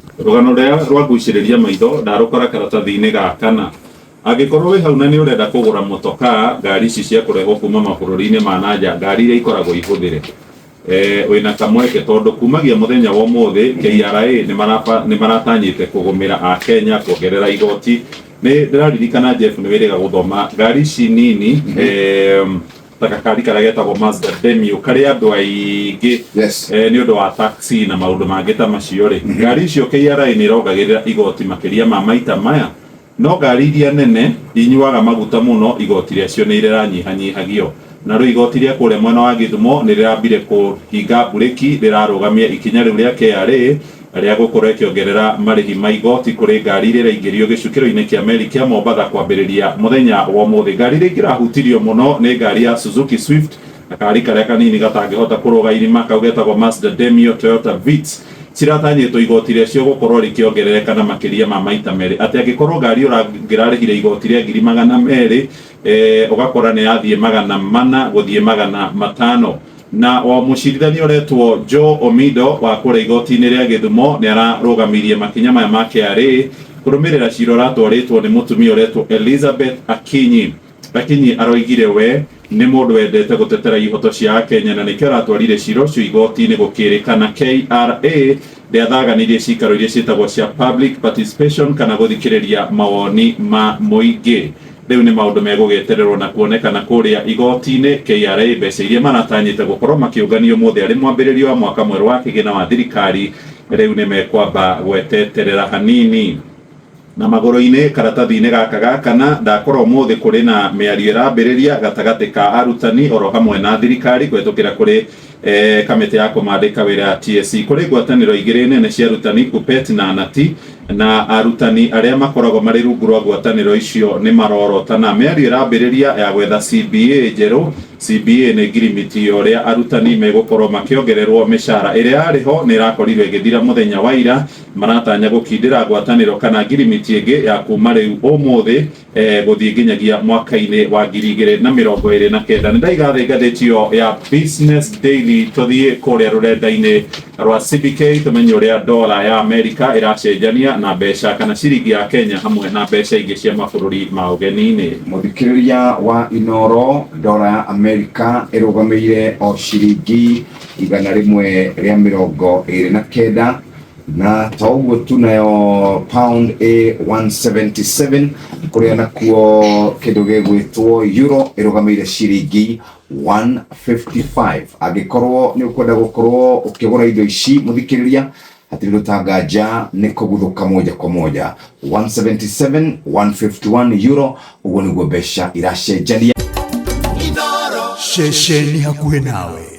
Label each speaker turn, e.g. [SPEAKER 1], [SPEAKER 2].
[SPEAKER 1] Rũgano rũrĩa rwagucĩrĩria maitho ndarũkora karatathi-inĩ ga kana. Angĩkorwo wĩ hau na nĩ ũrenda kũgũra motokaa, ngari ici cia kũrehwo kuma mabũrũri-inĩ ma na nja, ngari iria ikoragwo ihũthĩre, eh, wĩna kamweke tondũ kumagia mũthenya wa ũmũthĩ KRA nĩ maratanyĩte kũgũmĩra Akenya kuongerera igoti. Nĩ ndĩraririkana Jeff nĩ wĩrĩga gũthoma ngari ici nini, ta gakari karĩa getagwo Mazda Demio karĩ andũ aingĩ nĩ ũndũ wa taxi na maũndũ mangĩ ta macio rĩ, ngari icio KRA nĩ ĩrongagĩrĩra igoti makĩria ma maita maya. No ngari iria nene inyuaga maguta mũno igoti rĩacio nĩ rĩranyihanyihagio. Narĩo igoti rĩa kũrĩa mwena wa Gĩthumo nĩ rĩrambire kũhinga mburĩki rĩrarũgamia ikinya rĩu rĩa KRA rĩa gũkorwo ĩkĩongerera marĩhi ma igoti kũrĩ ngari iria iraingĩrio gĩcukĩro-inĩ kĩa meri kĩa Mombatha kwambĩrĩria mũthenya wa ũmũthĩ. Ngari iria ingĩrahutirio mũno nĩ ngari ya Suzuki Swift, gakari karĩa kanini gatangĩhota kũrũga irima, kau getagwo Mazda Demio, Toyota Vitz, ciratanyĩtwo igoti rĩacio gũkorwo rĩkĩongerereka na makĩria ma maita merĩ. Atĩ angĩkorwo ngari ũrangĩrarĩhire igoti rĩa 200,000, ũgakora nĩ yathiĩ 400 gũthiĩ 500. Na o mũcirithania ũretwo Joe Omido wa kũrĩa igoti-inĩ rĩa Gĩthumo nĩ ararũgamirie makinya maya ma KRA kũrũmĩrĩra cira ũratwarĩtwo nĩ mũtumia ũretwo Elizabeth Akinyi. Akinyi aroigire we nĩ mũndũ wendete gũtetera ihoto cia Akenya na nĩkĩo aratwarire cira ũcio igoti-inĩ gũkĩrĩkana KRA ndĩathaganirie cikaro iria ciĩtagwo cia public participation kana gũthikĩrĩria mawoni ma mũingĩ. Rĩu nĩ maũndũ megũgĩetererwo na kuonekana kũrĩa igoti-inĩ, KRA mbeca iria maratanyĩte gũkorwo makĩũngania ũmũthĩ arĩ mwambĩrĩrio wa mwaka mwerũ wa kĩgĩna wa thirikari rĩu nĩ mekwamba gweteterera hanini. Na magũrũ-inĩ karatathi-inĩ gaka ga kana ndakora ũmũthĩ kũrĩ na mĩario ĩrambĩrĩria gatagatĩ ka arutani oro hamwe na thirikari kũhetũkĩra kũrĩ kamĩtĩ ya kũmandĩka wĩra ya TSC. Kũrĩ ngwatanĩro igĩrĩ nene cia arutani, KUPPET na ANATI, na arutani arĩa makoragwo marĩ rungu rwa ngwatanĩro icio nĩ marorotana. Mĩario ĩrambĩrĩria ya gwetha CBA njerũ. CBA nĩ ngirimiti ya ũrĩa arutani megũkorwo makĩongererwo mĩcara. Ĩrĩa yarĩ ho nĩ ĩrakorirwo ĩgĩthira mũthenya wa ira. Maratanya gũkindĩra ngwatanĩro kana ngirimiti ĩngĩ ya kuma rĩu ũmũthĩ gũthiĩ nginyagia mwaka-inĩ wa 2029. Nĩ ndaiga thĩ ngathĩti ĩyo ya Business Daily, tũthiĩ kũrĩa rũrenda-inĩ rwa CBK tũmenye ũrĩa dola ya Amerika ĩracenjania na mbeca kana ciringi ya Kenya hamwe na mbeca ingĩ cia mabũrũri ma ũgeni-inĩ.
[SPEAKER 2] Mũthikĩrĩria wa Inooro, dola ya Amerika ĩrũgamĩire o ciringi 129, na to ũguo tu, nayo pound ĩ 177, kũrĩa nakuo kĩndũ gĩgwĩtwo euro ĩrũgamĩire ciringi 155. Angĩkorwo nĩ ũkwenda gũkorwo ũkĩgũra indo ici, mũthikĩrĩria, hatirĩ rũtanganja, nĩ kũguthũka moja kwa moja. 177, 151 euro, ũguo nĩguo mbeca iracenjania.
[SPEAKER 3] Ceceni hakuhĩ nawe.